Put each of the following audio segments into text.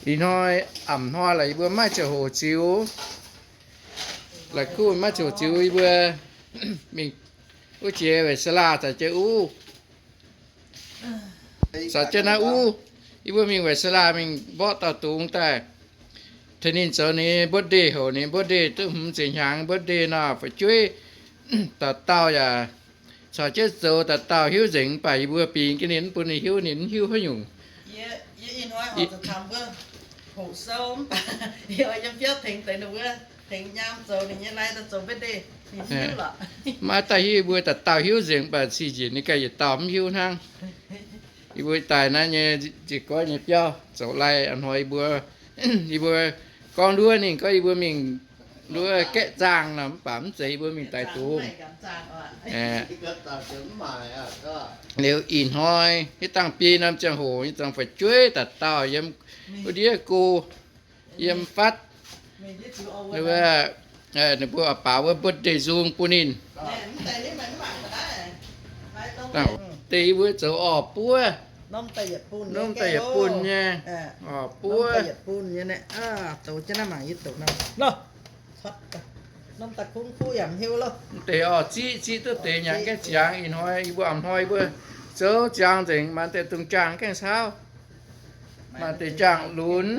Ih hnoi, a'hnoi laaix yie mbuo maiv ziangh hoc ziux. La'kuqv maiv ziangh hoc ziux, yie mbuo mingh wuov jiex Wai Sala caux jienv uv. Caux jienv naaiv uv, yie mbuo mingh Wai Sala mingh mborqv dauh dungz daaih. Tengx ninh zoux ninh birthday houc, ninh birthday duqv hmz ziepc hnyangx birthday nor, fu'jueiv dauh dauh yaac caux jienv zoux, dauh dauh hiuv nzengc, mv baac yie mbuo bingx jienv ninh, mv bun ninh hiuv, ninh mv hiuv haaix nyungc. Maiv daaih hiuv, yie mbuo dauh dauh hiuv nzengc, mv baac cing njiec ninh ganh yietc dauh mv hiuv hnangv. Yie mbuo daaih naaiv nyei njiec goiv nyei biauv zoux lai, a'hnoi yie mbuo, yie mbuo gorngv nduov ninh gorngv yie mbuo mingh nduov gaeqv zaangh nor, mv baac mv zeiz, yie mbuo mingh daaih dungz. Liuz ih hnoi hiuv dangh biei norm ziangh hoc nyei zangc fu'jueiv dauh dauh yiem wuov ndiev go, yiem fatv, ninh mbuo oix baaux wuov birthday nzung bun ninh. Deix yie mbuo zoux orv buov, norm daaih yietc bun nyei, orv buov. Mv deix orv ziqv, ziqv duqv deix nyanc gaengh ziangx. Ih hnoi yie mbuo, a'hnoi yie mbuo zoux ziangx nzengc, maaih deix dungz jaangh gaengh cauv, maaih deix jaangh lunx,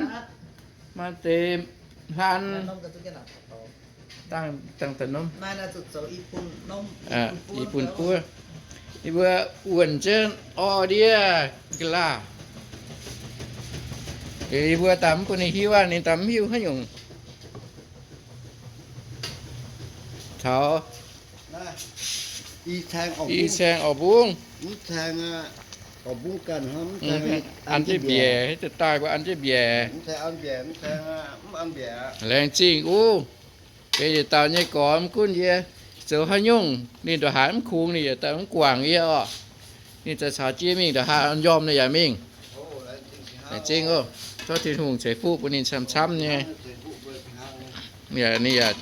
maaih deix hlan, dangh daaih norm, i bun buov. Yie mbuo wuonh jienv orv ndiev ga'laaih. Liuz yie mbuo daaih mv bun ninh hiuv aqv, ninh daaih mv hiuv haaix nyungc. Taux i saeng orv mbungv, an jienv mbiaec, daaih mbuo an jienv mbiaec. Laengz zingh uv. Benx yietc dauh nyei gorx, mv gunv yie zoux haaix nyungc, ninh ndongc haaix mv kungx, ninh yietc dauh mv guangc yie orqc. Ninh za'gengh caux jienv mingh ndongc haaix njormh ninh yaac mingh. Laengz zingh oc. Tov Tin-Hungh ceix fuqv bun ninh camv-camv nyei. Ninh yaac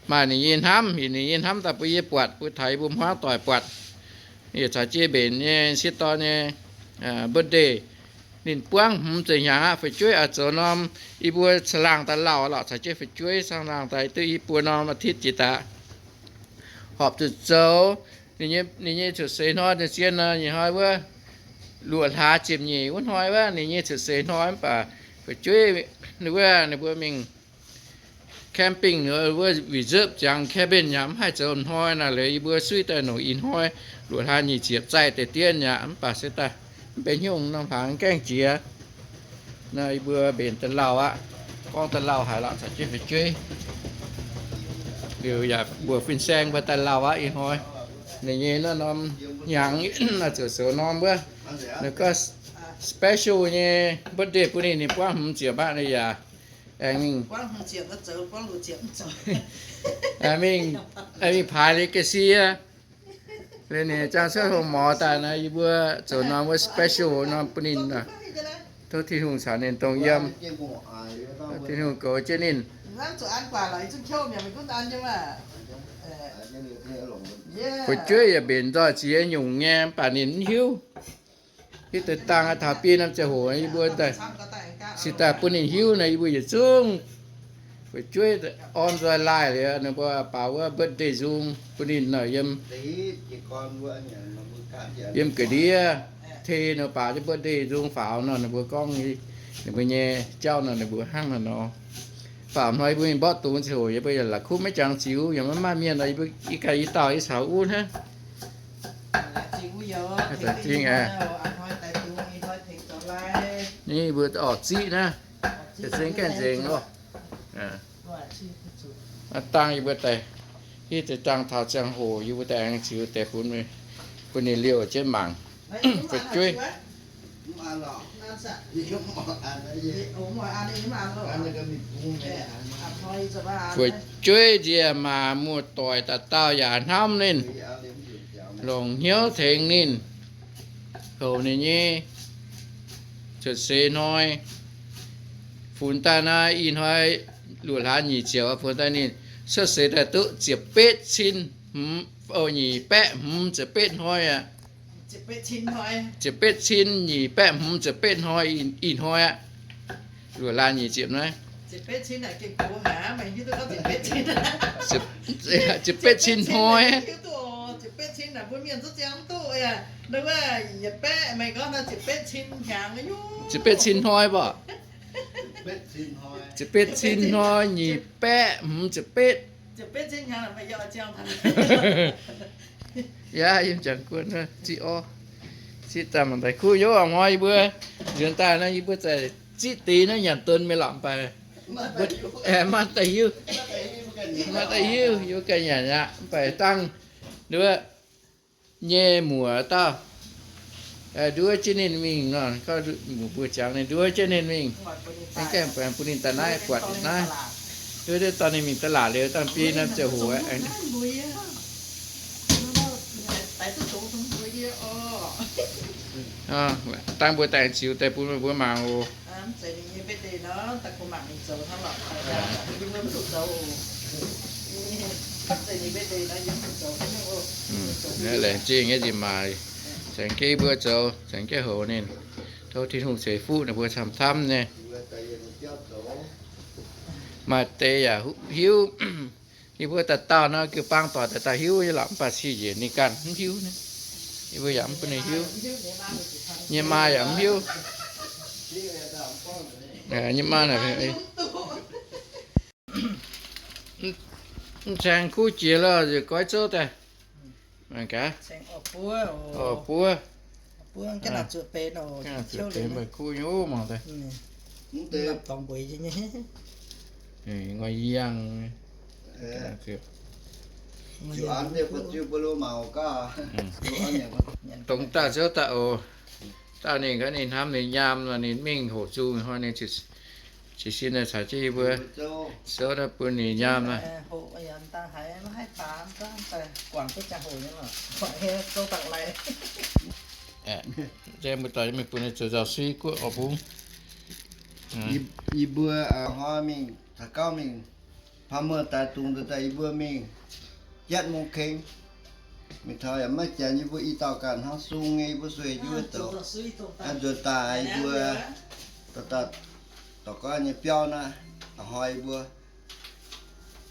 maaih ninh nyei hnamv, ninh nyei hnamv daaih bun yie buatc, bun taux yie mbuo hmuangv doic buatc. Ninh yaac caux jienv mbenc nyei sieqv dorn nyei birthday. Ninh buangv hmz ziepc hnyangx aqv, fu'jueiv oix zoux norm, yie mbuo caangh laangh daaih lauh lorqc, caux jienv fu'jueiv caangh laangh daaih duqv i buo norm อาทิตย์ jiex daaih horpc zuqc zoux. Ninh nyei cuotv seix hnoi, ninh zien nor, ih hnoi wuov luoqc hlaax ziepc nyeic wuov hnoi wuov, ninh nyei cuotv seix hnoi mv baac fu'jueiv wuov ninh mbuo mingh camping wuov reserve ziangx cabin yaac mv haih zoux hnoi naaic, liuz yie mbuo suiv daaih nongc ih hnoi luoqc hlaax nyic ziepc zaih deix dien yaac mv baac se daaih mv benx hnyungc, norm hlaax gaengh jiex. Nor yie mbuo mbenc daaih lauh aqv. Gorngv daaih lauh haic lorqc, caux jienv fu'jueiv. Liuz yaac mbuox fin-saeng mbuo daaih lauh aqv ih hnoi. Ninh nyei naaiv norm hnyangx naaiv ziouc zoux norm wuov, ninh gorngv special nyei birthday bun ninh, ninh buangv hmz ziepc aqv, ninh yaac aengx mingh, mingh, mingh paaix legacy aqv. Liuz ninh ziangh cuotv hlo morz daaih nor, yie mbuo zoux norm wuov special norm bun ninh. Tov Tin-Hungh caux ninh dongh yiem. Tov Tin-Hungh goux jienv ninh. Fu'jueiv yaac mbenc nzoih ziex nyungc nyei, mv baac ninh mv hiuv. Hitv deix dangh taux biei norm ziangh hoc yie mbuo daaih, se daaih bun ninh hiuv nor, yie mbuo yietc zungv fu'jueiv orn nzoih laaih liuz, ninh mbuo baaux wuov birthday nzung bun ninh nor, yiem, yiem ga'ndiev te nor baaux jienv birthday nzung faaux nor, ninh mbuo gorngv, ninh mbuo nyei jauv nor, ninh mbuo hnangv naaiv nor. Faaux hnoi yie mbuo mingh mborqv dungz ziangh hoc, yie mbuo yaac la'kuqv maiv jangx ziux, yaac maiv maaih mienh nor, yie mbuo ih ganh i dauh i caux uv hnangv. Za'gengh aqv. Ni mbuo orqc ziqv naaiv, za'gengh gaengh nzengc loh. Dangh yie mbuo daaih, hitv deix dangh taux ziangh hoc yie mbuo daaih aengx ziux deix bun, bun ninh liouh jienv mangc. Fu'jueiv. Fu'jueiv nziec maac muoz-doic dauh dauh yaac hnamv ninh, longc hnyouv tengx ninh. Houc ninh nyei cuotv seix hnoi, funx daaih naaiv ih hnoi luoqc hlaax nyic ziepc, funx daaih ninh cuotv seix daaih duqv ziepc betv cin, nyic baeqv hmz ziepc betv hnoi aqv. Ziepc betv cin nyic baeqv hmz ziepc betv hnoi, ih hnoi aqv. Luoqc laanh nyic ziepc naaiv. Ziepc betv cin hnoi. Ziepc betv cin hnoi mborqc. Ziepc betv cin hnoi nyic baeqv hmz ziepc betv. Yaac yiem jangx guon ziqv orv, ziqv daaih mangc daaih kuv nyei. Hnoi yie mbuo nzuonx daaih nor, yie mbuo zaaih ziqv deix naaiv nyanc don mingh lorqc, mv baac maaih daaih hiuv, maaih daaih hiuv yie mbuo ganh nyanc aqv. Mv baac dangh nduov nyei muoc dauh nduov jienv ninh mingh nor, mbuox ziangx ninh nduov jienv ninh mingh, bun ninh daaih naaiv buatc naaiv. Nduov dorh ninh mingh da'laatc liuz dangh biei norm ziangh hoc. Dangh mbuo daaih ziux daaih bun meih mbuo mangc oc. Naaiv laengz zingh nyei nziex maac, cengx jienv mbuo zoux, cengx jienv houx ninh. Tov Tin-Hungh ceix fuqv ninh mbuo camv-camv nyei. Maaih deix yaac hiuv, yie mbuo dauh dauh nor, jiu-baang doic daaih daaih hiuv nyei lorqc, mv baac cing njiec ninh ganh mv hiuv. Yie mbuo yaac mv bun ninh hiuv. Nyei maa yaac mv hiuv. Nyei maa naaic, mv caeng kuv jiex lorqc, goiv zouv daaih. Mangc gaax. Orv buov. Mv baac kuv nyei mangc daaih. Ngoi yangh. Dongh daaih zouv daaih oc. Dauh ninh gaax ninh hnamv ninh nyaam nor, ninh mingh hoqc zung hnoi ninh ziqc sin caux jienv yie mbuo zouv naaiv bun ninh nyaam nor. Mbuo doic mingh bun ninh zoux nzauh sui guoqv oix bungx. Yie mbuo hnoi mingh, taux gauh mingh, paa muoz daaih dungx daaih yie mbuo mingh jatv mungh keng. Mingh taux yaac maiv janx, yie mbuo i dauh ganh hnangv sung nyei, yie mbuo sueih njuov zoux. Nzuonx daaih yie mbuo dorh goiv nyei biauv naaiv, hnoi yie mbuo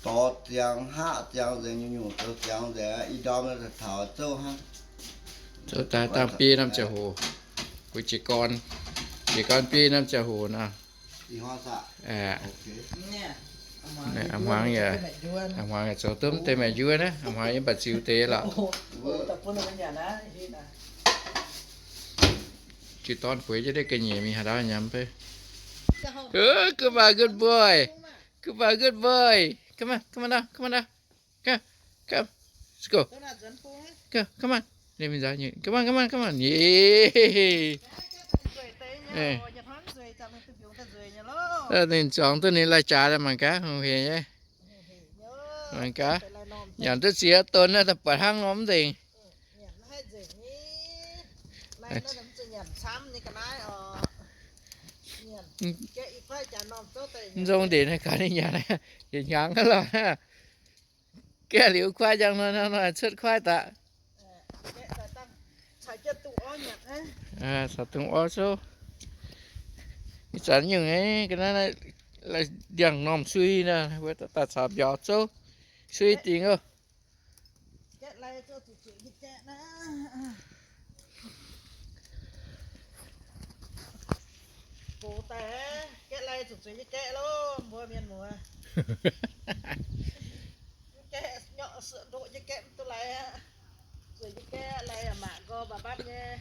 dorh ziangx haqv ziangx nzengc, nyungc-nyungc zoux ziangx nzengc, ih ndorm taux zouv hnangv. Zouv daaih dangh biei norm ziangh hoc, mbuo jiez gorn, jiez gorn biei norm ziangh hoc nor. A'hmuangx yaac zoux duqv deix maengc njuov naaiv, a'hmuangx yie mv baac ziux deix lorqc. Jiez dorn bueix jienv deix ga'nyiec mingh haaix ndau nyanc fai. Good boy, good boy, good boy. Come on, come on now, come on now. Come, come, let's go. Come, come on. Come on, come on, come on. Ninh zuangx duqv ninh lai-jaaix mangc gaax, hungh hec nyei. Mangc gaax, nyanc duqv ziex donx naaiv, daaih buatc hnangv nor mv nzengc. Mv nzong ndeic naaiv gaax ninh nyanc, yietc hnyangx aqv lorqc. Gaeqv liuz kuaaiv njang nor, nor cuotv kuaaiv daaih. Caux dungz orv zouv. Ih zanc nyungc ga'naaiv lai ndiangx-normh sui nor, mbuo daaih caux mbiauz zouv sui dingc oc. Gox daaih, gaeqv lai zuqc zueiz nyei gaeqv loh, mbuo mienh muoz. Gaeqv nyorqv sueqv ndoqv nyei gaeqv mv duqv lai aqv. Zueiz nyei gaeqv lai yaac maac nqoi mba'mbapv nyei.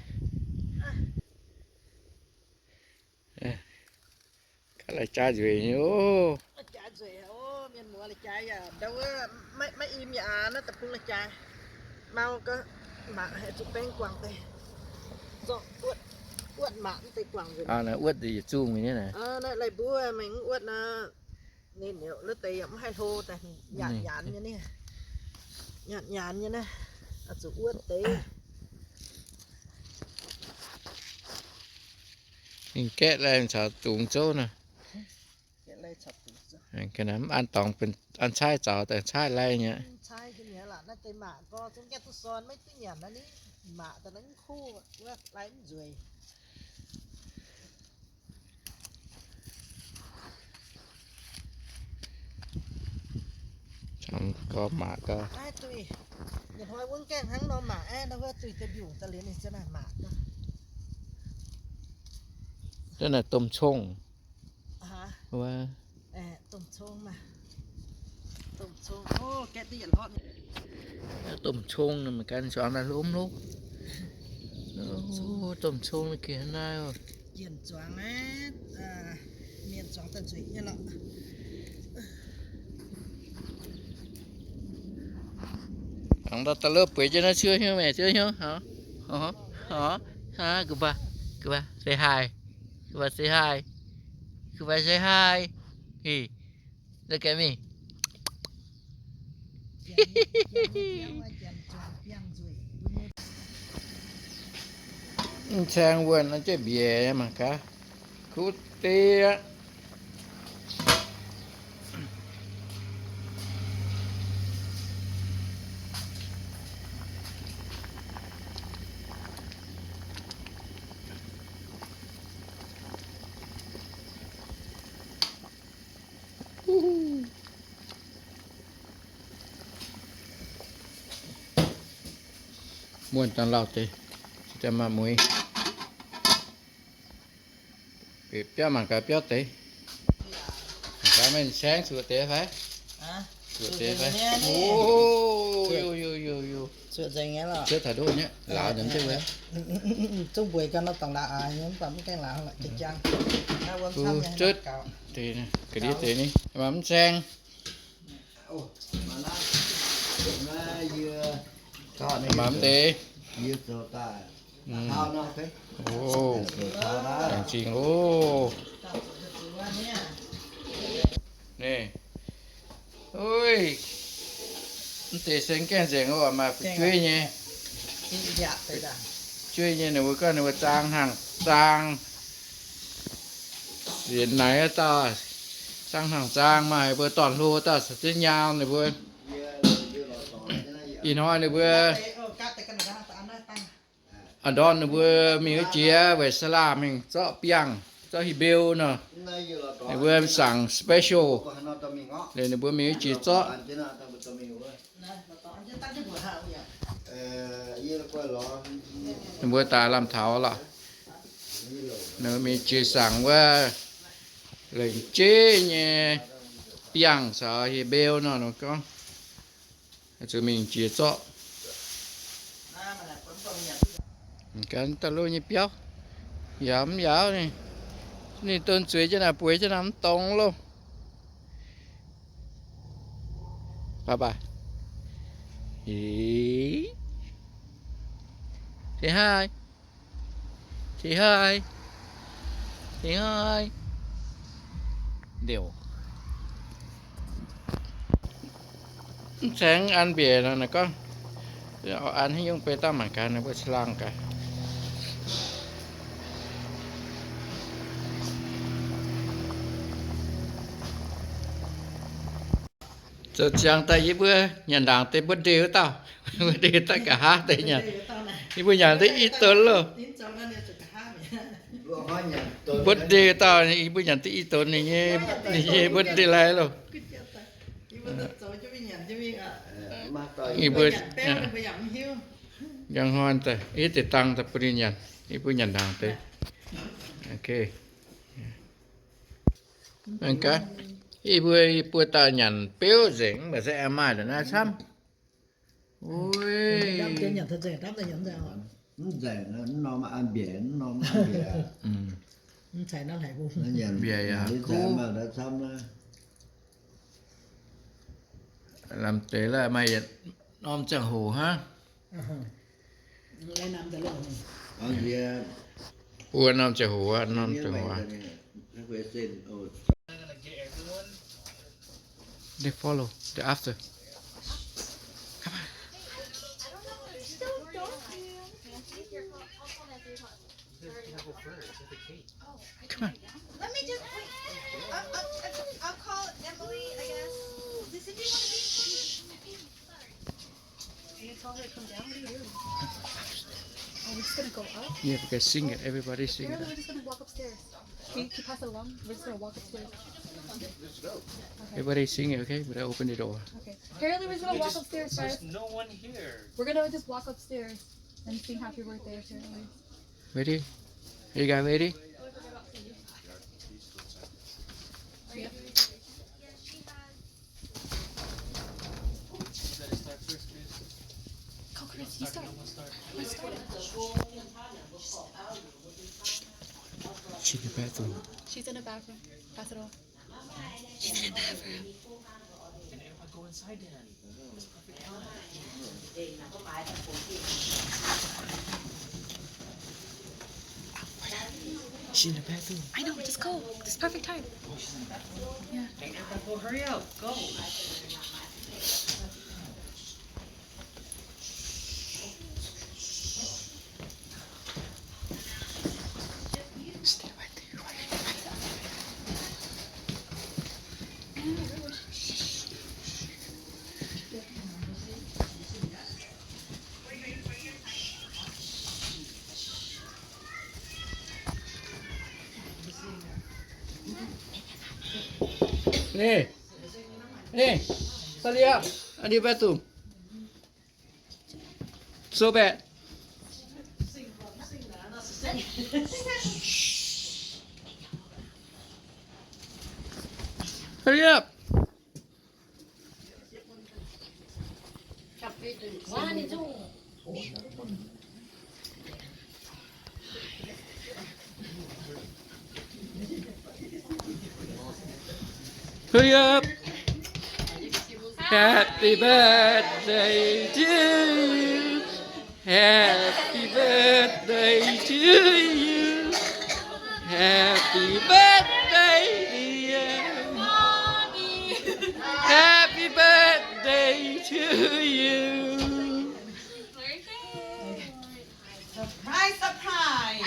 Gaax lai jaaix nzueic nyei oc. Jaaix nzueic oc, mienh muoz, lai jaaix yaac ndau wuov maiv, maiv im yaac aqv, naaiv deic-bung lai jaaix. Mau gaax, maac haih zuqc baeng guangc deix. Zorqv wuotv, wuotv maac mv deix guangc nzueic. Wuotv deix yietc zungh mingh nyei naaic. Naaiv lai mbuo mingh mv wuotv nor, ninh liouc wuov deix yaac mv haih hlo daaih, nyanc nyanc nyei naaiv. Nyanc nyanc nyei naaiv, zuqc wuotv deix. Ninh gaeqv lai caux dungz zouv nor. Ga'naaiv mv an dorngx, an caaiv zaux daaih caaiv lai nyei. Maac daaih mv kuv, lai mv nzueic. Gorx maac gau. Naaiv duih, yietc hnoi wuov gaengh hnangv nor maac aeqv, naaiv wuov duih deix mbiungc daaih liuz ninh ziouc naaic maac gau. Naaiv naaic domh cong. Domh cong, domh cong nor, mangc gaax zuangx daaih lomh lomh. Domh cong ninh gengh naaiv. Mienh zuangx daaih nzueic nyei lorqc. Dangh daaih lov bueix jienv naaiv cuotv hnyouv, meih cuotv hnyouv, hov, hov, hov, goodbye, goodbye, say hi, goodbye, say hi, goodbye, say hi, hi, look at me. Mv caeng wuonh naaiv jienv mbiec mangc gaax. Kuv deix aqv. Muonh dangh lauh deix, cingx daaih maaih mueiz. Biauv mangc gaax biauv deix. Mangc gaax meih saeng zuoqc deix fai? Zuoqc deix fai? O, yo, yo, yo, yo. Cuotv taux ndoqv nyei, lauz nzengc jienv wuov. Zungv mbueiz gau nor dangh lauz aqv, mv baac mv gaengh lauz lorqc, jang-jang. Zuqc deix, ga'ndiev deix ni, mv saeng. Mv deix. Laengz zingh loh. Naaiv, oi, mv deix se gaengh nzengc oc, maaih fu'jueiv nyei. Fu'jueiv nyei ninh mbuo gorngv ninh mbuo zaang hnaangx zaang. Yietc naaic wuov dauh zaang hnaangx zaang, maaih mbuo dorn-hlo dauh caux jienv nyaam ninh mbuo. Ih hnoi ninh mbuo a'ndorm ninh mbuo mingh wuov jiex weic sa'laah mingh zorqv biangh, zorqv hih mbeu nor. Ninh mbuo saangc special, ninh mbuo mingh wuov jiex zorqv. Ninh mbuo daaih lamh taux lorqc. Ninh mbuo mingh jiex saangc wuov lengc jeiv nyei biangh caux hih mbeu nor, ninh gorngv zuqc mingh jiex zorqv. Gan daaih loh nyei biauv, yaac mv yaauv ninh, ninh don zueiz jienv naaic bueix jienv naaic mv dongz loh. Bye bye. Say hi. Say hi. Say hi. Liouh. Mv caeng an mbiec nor, naaiv gorngv an haaix nyungc beiv dangh mangc gaax, ninh mbuo caangh gaax. Zoux ziangx daaih yie mbuo nyanc ndaangc deix birthday wuov dauh, birthday dauh nqa'haav deix nyanc. Yie mbuo nyanc deix i donx loh. Birthday dauh yie mbuo nyanc deix i donx ninh nyei, ninh nyei birthday lai loh. Yie mbuo njang hnoi daaih hiuv deix dangh daaih bun ninh nyanc, yie mbuo nyanc ndaangc deix. Ok. Mangc gaax, yie mbuo, yie mbuo dauh nyanc beuv nzengc, mv baac se aengx maaih ndongc naaiv camv. Mv nzengc, mv norm an mbiec, mv norm an mbiec. Mbiec yaac kuv. Lamh deix la'maah yietc norm ziangh hoc hnangv. Buo norm ziangh hoc aqv, norm ziangh hoc aqv. They follow the after. Come on. Come on. Let me just wait. I'll, I'll, I'll call Emily, I guess. Does Cindy want to meet me? Can you tell her to come down? What are you doing? Are we just gonna go up? Yeah, because sing it. Everybody sing it. Apparently, we're just gonna walk upstairs. Can you, can you pass it along? We're just gonna walk upstairs. Everybody singing, okay? But I open the door. Okay. Apparently, we're just gonna walk upstairs first. There's no one here. We're gonna just walk upstairs and sing happy birthday, apparently. Ready? You guys ready? Yep. Go, Chris, you start. Chris, start. She's in the bathroom. She's in the bathroom. Pass it off. She's in the bathroom. Go inside then. It's perfect time. She's in the bathroom. I know, just go. It's perfect time. Oh, she's in the bathroom? Yeah. Hey, Erica, go, hurry up. Go. Ni, ni, hurry up. I need bathroom. So bad. Hurry up. Hurry up. Happy birthday to you. Happy birthday to you. Happy birthday, dear. Happy birthday to you. Surprise, surprise.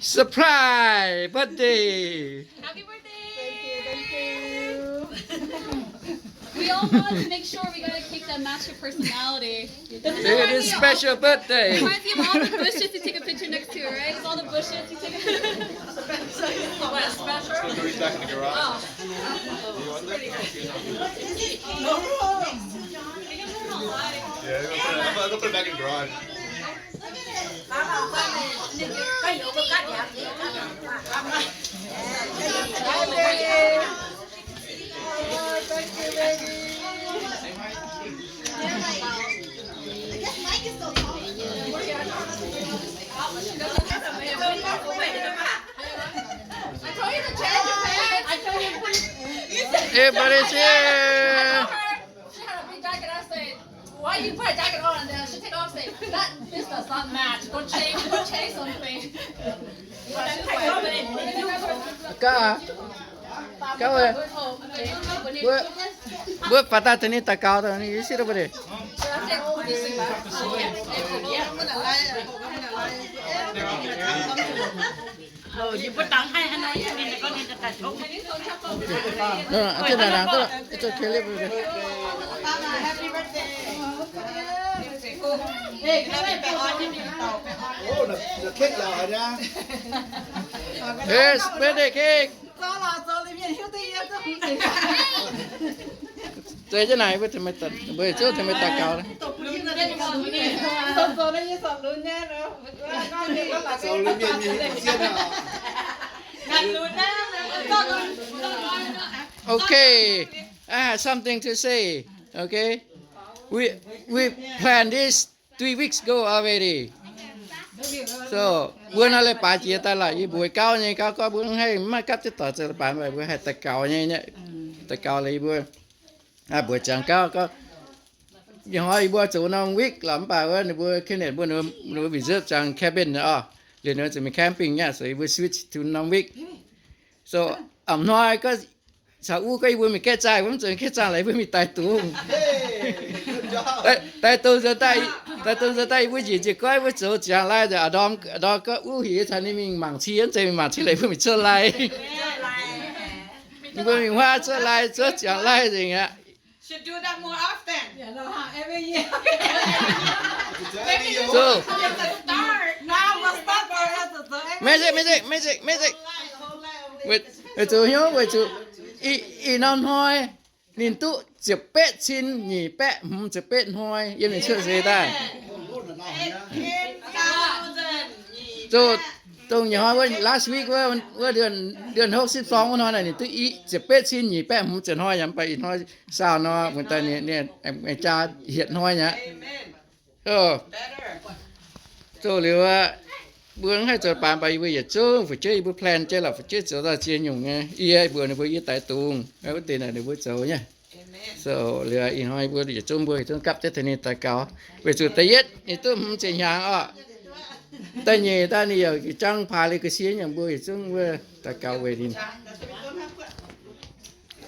Surprise birthday. Happy birthday. Thank you, thank you. We all want to make sure we gotta keep that match your personality. It is special birthday. Reminds me of all the bushes you take a picture next to, right? All the bushes you take a picture. What, special? He's back in the garage. Oh. Yeah, go put it, go put it back in the garage. Everybody's here. She had a big jacket. I said, "Why you put a jacket on?" And then she take off, say, "That, this does not match. Go change, go change something." Gauv, gauv, mbuo, mbuo baac daaih tengx ninh daux gaux, ninh yiem sieqv deix. Happy birthday cake. Zeiz jienv naaic mbuo, mbuo zuqc tengx mbuo daux gaux. Okay, I have something to say. Okay, we, we plan this three weeks ago already. So mbuo nor leiz-baaix jiex daaih lorqc, yie mbuox gauv nyei, gauv gorngv mbuo mv haih, mv maaih gapv jienv doic zoux leiz-baaix, mbuo haih daux gaux nyei, daux gaux lorqc yie mbuo. Mbuox ziangx gauv gorngv, ih hnoi yie mbuo zoux norm week lorqc, mv baac wuov ninh mbuo Kenneth mbuo ninh mbuo reserve ziangx cabin oc, liuz ninh mbuo zuqc mingh camping nyei, so yie mbuo switch to norm week. So a'hnoi gorngv caux uv gorngv yie mbuo mingh gaeqv zaangh, mv zeiz gaeqv zaangh laaix yie mbuo mingh daaih dungz. Daaih dungz nzuonx daaih, daaih dungz nzuonx daaih yie mbuo njiec njiec goiv mbuo zoux ziangx lai nzengc. A'ndorm, a'ndorm gorngv uv hec caux ninh mingh mangc cie, mv zeiz mingh mangc cie laaix yie mbuo mingh cuotv lai. Yie mbuo mingh huaav cuotv lai, cuotv ziangx lai nzengc aqv. Should do that more often. So, now we'll start. Magic, magic, magic, magic. Weic zuqc hnyouv, weic zuqc Ih, ih norm hnoi ninh duqv ziepc betv cin nyic baeqv hmz ziepc betv hnoi yiem ninh cuotv seix daaih. Zoux dongh nyei hnoi wuov, last week wuov, wuov เดือนหก สิบสอง wuov hnoi naaic ninh duqv i ziepc betv cin nyic baeqv hmz ziepc hnoi yaac mv baac ih hnoi saau nor, mbuo daaih ninh, ninh jaa hietc hnoi nyei aqv. Zoux liuz aqv, mbuo mv haih zoux baac, mv baac yie mbuo yietc zungv fu'jueiv yie mbuo plan jienv lorqc, fu'jueiv zoux daaih ziex nyungc nyei. Yie mbuox ninh mbuo yie daaih dungz, wuov deix naaic ninh mbuo zoux nyei. So liuz ih hnoi mbuo yietc zungv, mbuo yietc zungv gapv jienv tengx ninh daux gaux. Weic zuqc da'yietv ninh duqv hmz ziepc hnyangx orqc. Da'nyeic daaih ninh yaac jangx paaix liuz ga'sie nyei, mbuo yietc zungv wuov daux gaux weic ninh.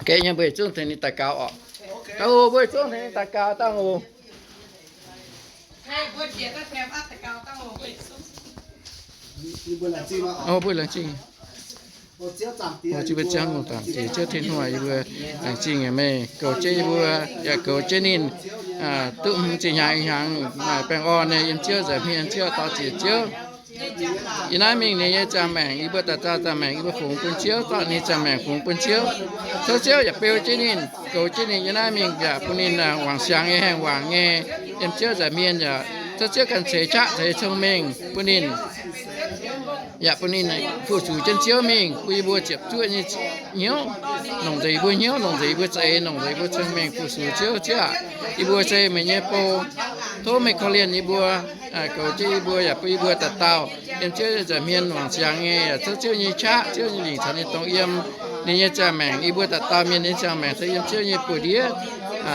Ga'nyeic mbuo yietc zungv tengx ninh daux gaux orqc. Dangh oc, mbuo yietc zungv tengx ninh daux gaux dangh oc. Mbuo laengz zingh. Mbuo Ziouv, mbuo Zaangc Diex, Ziouv Tin-Hungh, yie mbuo laengz zingh meih goux jienv yie mbuo, yaac goux jienv ninh duqv hmz ziepc hnyangx, ih hnyangx maaih baengh orn nyei yiem Ziouv nza'hmien, Ziouv dorh ziec Ziouv. Yiem naaiv mingh ninh nyei ziangh maengc yie mbuo daux gaux, ziangh maengc yie mbuo fungx bun Ziouv, zorqv ninh ziangh maengc fungx bun Ziouv. Tov Ziouv yaac beu jienv ninh, goux jienv ninh yiem naaiv mingh, yaac bun ninh wangc siangx nyei, haengh wangc nyei yiem Ziouv nza'hmien. Yaac tov Ziouv ganh ceix qaqv ceix cong-mengh bun ninh, yaac bun ninh fu-sux jienv Ziouv mingh, bun yie mbuo ziepc zuoqv nyei hnyouv, longc nzengc yie mbuo hnyouv, longc nzengc yie mbuo za'eix, longc nzengc yie mbuo cong-mengh fu-sux Ziouv. Ziouv aah, yie mbuo se meih nyei bou. Tov meih korv-lienh yie mbuo, goux jienv yie mbuo, yaac bun yie mbuo dauh dauh yiem Ziouv nza'hmien wangc siangx nyei, yaac tov Ziouv nyei qaqv, Ziouv nyei lingc caux ninh dongh yiem. Ninh nyei ziangh maengc, yie mbuo dauh dauh mienh nyei ziangh maengc se yiem Ziouv nyei buoz-ndiev.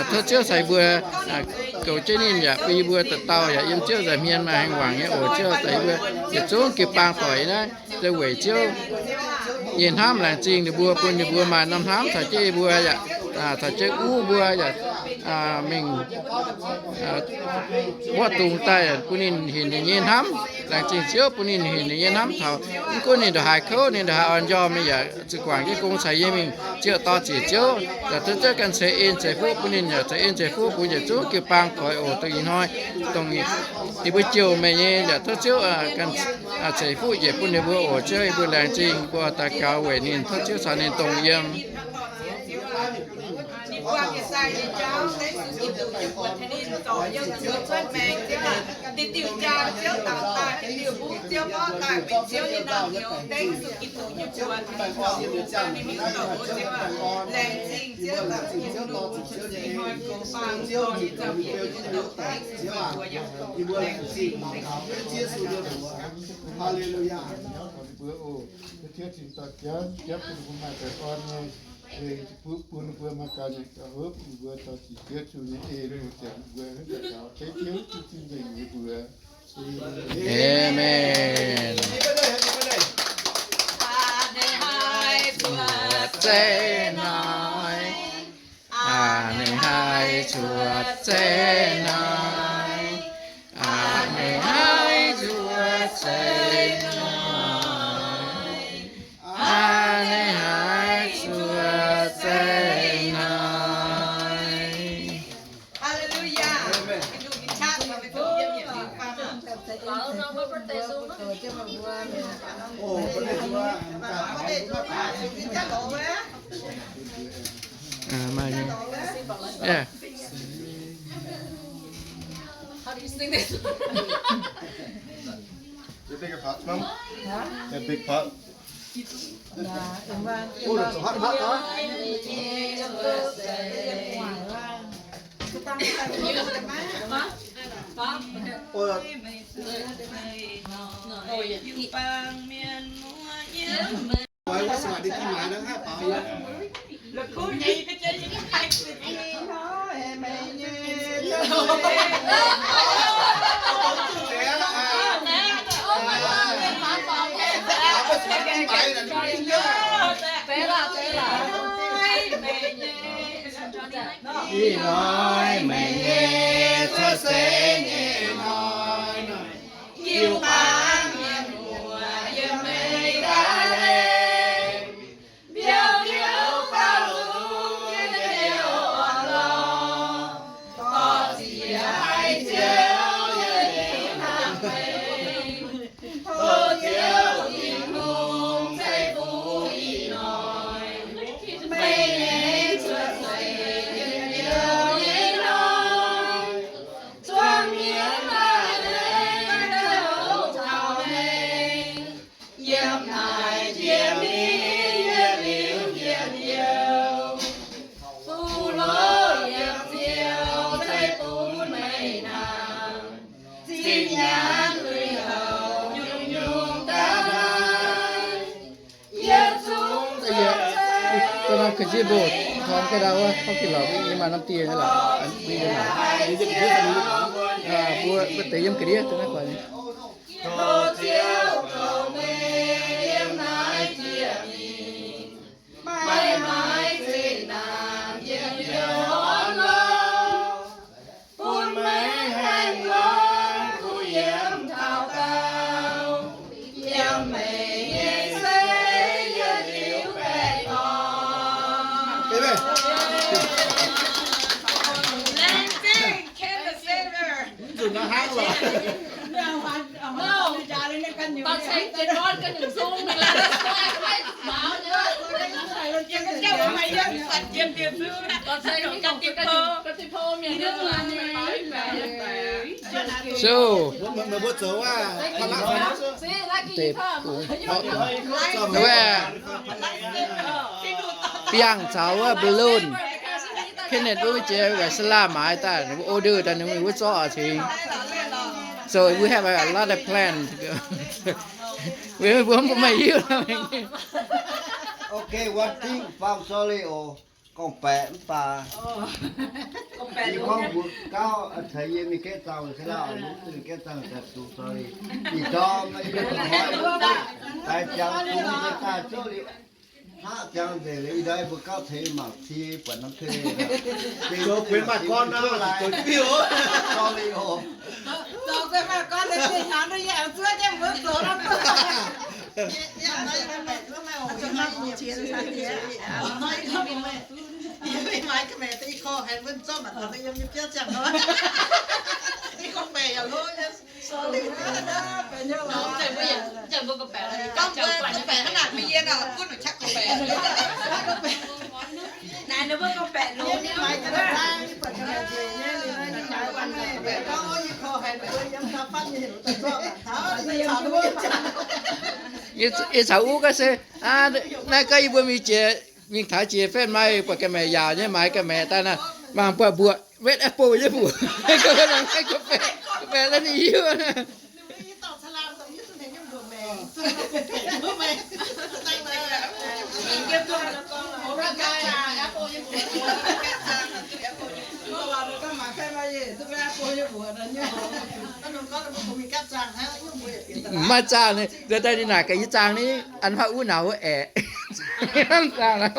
Tov Ziouv caux yie mbuo goux jienv ninh, yaac bun yie mbuo dauh dauh yaac yiem Ziouv nza'hmien maaih haengh wangc nyei oc. Ziouv daaih yie mbuo yietc zungv jiu-baang doic naaiv, weic Ziouv nyei hnamv laengz zingh ninh mbuo, bun ninh mbuo maaih norm hnamv caux jienv yie mbuo yaac, caux jienv uv mbuo yaac mingh mborqv dungz daaih, bun ninh hinc ninh nyei hnamv. Laengz zingh Ziouv bun ninh hinc ninh nyei hnamv taux mv gunv ninh ndongc haaix kouv, ninh ndongc haaix orn-njormh, ninh yaac zuqc guangc jienv gong caux yie mingh. Ziouv dorh ziec Ziouv, yaac tov Ziouv ganh ceix en ceix fuqv bun ninh, yaac ceix en ceix fuqv bun yietc zungv jiu-baang doic oc. Dongh ih hnoi, dongh yie mbuo jouh meih nyei, yaac tov Ziouv ganh ceix fuqv njiec bun ninh mbuo oc. Ziouv, yie mbuo laengz zingh, mbuo daux gaux weic ninh, tov Ziouv caux ninh dongh yiem. Ninh buangh yietc zungv nyei jauv, Yesu Giduc nyei mbuox tengx ninh zorc yiem mbuo cuotv maengx, Ziouv aac. Diuh diuh jaang Ziouv daux daaih, diuh diuh huv Ziouv mborqv daaih, mingh Ziouv nyei nangh nyouz, Yesu Giduc nyei mbuox tengx ninh zorc yiem mbuo cuotv maengx, Ziouv aac. Laengz zingh Ziouv, laengz zingh Ziouv, dorh ziec Ziouv nyei en, Ziouv nyei fuqv beu jienv ninh mbuo daic, Ziouv aac. Yie mbuo laengz zingh mangc gaax Ziouv Yesu nyei mbuox. Haa^le^lu^yaa. Ninh mbuo oc, Ziouv cingx daaih jangv, jangv bun ninh mbuo maaih baengh orn nyei. Bun ninh mbuo maaih ganh nyei gauh hopv, ninh mbuo dorh ziec Yesu nyei en, ziouc ninh mbuo daux gaux, tengx Ziouv zinh nzengc nyei mbuox. Aamen. Aa ninh haih cuotv zeiv hnoi. Aa ninh haih cuotv zeiv hnoi. Aa ninh haih cuotv zeiv hnoi. Haa^le^lu^yaa. Aa, maaih nyei. Yeah. How do you sing this? The bigger pots, Mom? Huh? The big pot. Yeah, in one, in one. Oh, that's a hot pot, huh? Oh, that's Ih hnoi meih nyei cuotv seix nyei hnoi. Jiu-baang mienh muoz yiem meih daaih lengh, mbiouh hnyouv faaux lungh nyei orn-lorqc, dorh ziec haiz Ziouv nyei hnamv meih. Tov Ziouv Tin-Hungh ceix fuqv ih hnoi meih Yiem naaic jiex mingh yietc liuz yietc liuz, fuqv loz yiem ziouc ceix bun meih naaic. Zinh nyaanh lui-houx nyungc-nyungc daaih, yietc zungv Ga'naaiv ka'nziev mbuo torngv ga'ndau wuov, torngv ga'lauc mbuo nyei maaih norm dieh nyei lorqc. Mbuo deix yiem ga'ndiev dongh naaiv guaax nyei. Tov Ziouv goux meih yiem naaiv jiex mingh, meih maiv zeiz naanc yiem hnyouv orn lorqc. Bun meih haengh longx kuh yiem taux daauh, yiem meih nyei seix yietc liuz baeqc dorngx. Amen. Laengz zingh Ken the Savior. Mv zuqc naaiv hnangv lorqc. So, mbuo zoux wuov, deix, wuov, biangh caux wuov balloon. Kenneth mbuo jiex Western maaiz daaih, ninh mbuo order daaih, ninh mbuo wuov zorqv oix cingx. So we have a lot of plan. Mbuo mbuo maaih hiuv. Okay, one thing, I'm sorry oc. Gorngv-baeqc mv baac yie gorngv mbuox gauh, caux yie mingh gaeqv zaangh se lauh, mbuo mv dungx gaeqv zaangh daaih zuqc, sorry. Ih ndorm yie hnoi daaih ziangx dungz daaih zouv liuz, hnangv ziangx nzengc liuz, ih ndorm mbuo gauh tengx mangc cie buatc norm tei. Zoux kuinx maaih gorn nor, zoux jienv biouv. Sorry oc. Zoux kuinx maaih gorn, ninh hnyangx duqv yie aengx zuov jienv mbuo zoux nor. Yie caux uv gaax se, naaiv gaax yie mbuo mingh jiex, mingh taux jiex faen maaih buatc ga'maeqc yaauc nyei, maaiz ga'maeqc daaih naaiv, mangc buatc mbuoqc red apple nyei mbuoqc. Ga'maeqc, ga'maeqc naaiv ninh hiuv. Maaih zaangh, nzunc daaih ninh naaic gaax yie zaangh ni, an haaix uv nauz wuov aeqv. Zaangh naaiv.